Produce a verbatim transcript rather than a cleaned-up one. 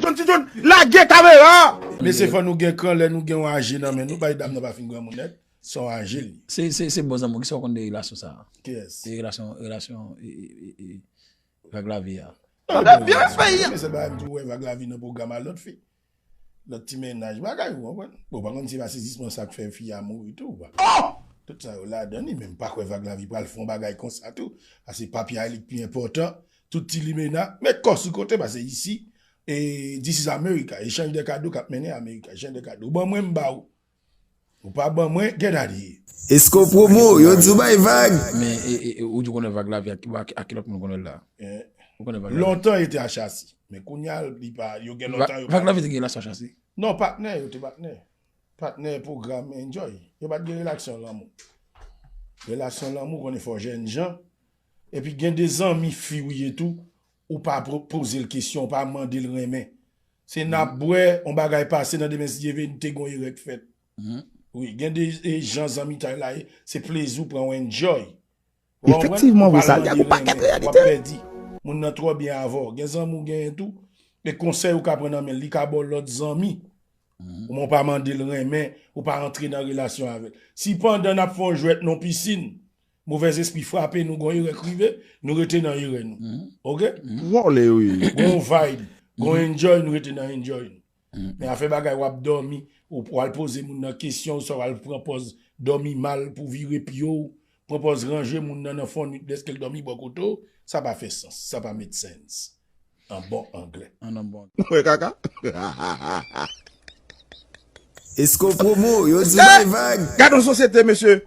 John T John, lage kamera! Mesye, fò nou gen kran lè nou gen yon aje nan men nou, bay dam nan pa fin granmoun nèt, se yon aje li. Se, se, se bon zanmi, kisa w konn de relasyon sa a? Kiyès? E relasyon, relasyon, e, e, e, e, Vag Lavi a. Mesye, bay m tou wè Vag Lavi nan pwogram a lòt fi. Lòt ti mennaj, bagay ou konprann. Bon, pa konn si se pa sezisman sa k fè fi a mouri tou ou pa. Tout sa yo ladan li, men m pa kwè Vag Lavi pral fè yon bagay konsa tou. Paske papi a li k pi enpòtan. Tout ti limena, met kò sou kote, paske isi, e, this is America. Echanj de kado k ap mennen America. Echanj de kado. Ou ban mwen, m ba ou. Ou pa ban mwen, get out of here. Escroc Promo, yo di w bay Vag. Men, e, e, e, ou di w konnen Vag Lavi ak, ak, ak ki lòt moun konnen l la? Eh, ou konnen Vag Lavi? Lontan yo te a chasi. Men kounye a, li pa, yo gen lontan yo pa. Vag Lavi te gen relasyon chasi? Non, patnè, yo te patnè. Patnè pwogram Enjoy. Yo pa t gen relasyon lanmou. Relasyon lanmou, konnen fò jèn jan. Epi gen de zanmi fi ou ye tou, ou pa po-, poze l kesyon, ou pa mande l renmen. Se n ap bwè, yon bagay pase nan demen si Dye vle, nou te gon erè k fèt. Wi, gen de, e, jan zanmitay la ye, se plezi ou pran, ou enjoy. Ou konprann? Efektivman, vre sa l ye, pou pa kèt reyalite. W ap pèdi. Moun nan twò byen avè w. Gen zanmi w genyen tou, e konsèy ou ka pran nan men l, li ka ba w lòt zanmi. Ou pa mande l renmen, ou pa antre nan relasyon avè l. Si pandan n ap fè yon jwèt nan pisin, movèzespri frape nou, gon erè k rive, nou rete nan erè nou. Oke? Vòlè yo ye. Gon vibe, gon enjoy, nou rete nan enjoy nou. Men afè bagay w ap dòmi, ou pral poze moun nan kesyon, ou sa w al pran pòz dòmi mal pou vire pye w, pran pòz ranje moun nan nan fon nwit dèske l dòmi bò kote w, sa pa fè sans, sa pa make sense. An bon anglè. An bon. Wè kaka. Escroc Promo, yo di bay Vag. Gad yon sosyete, mesye.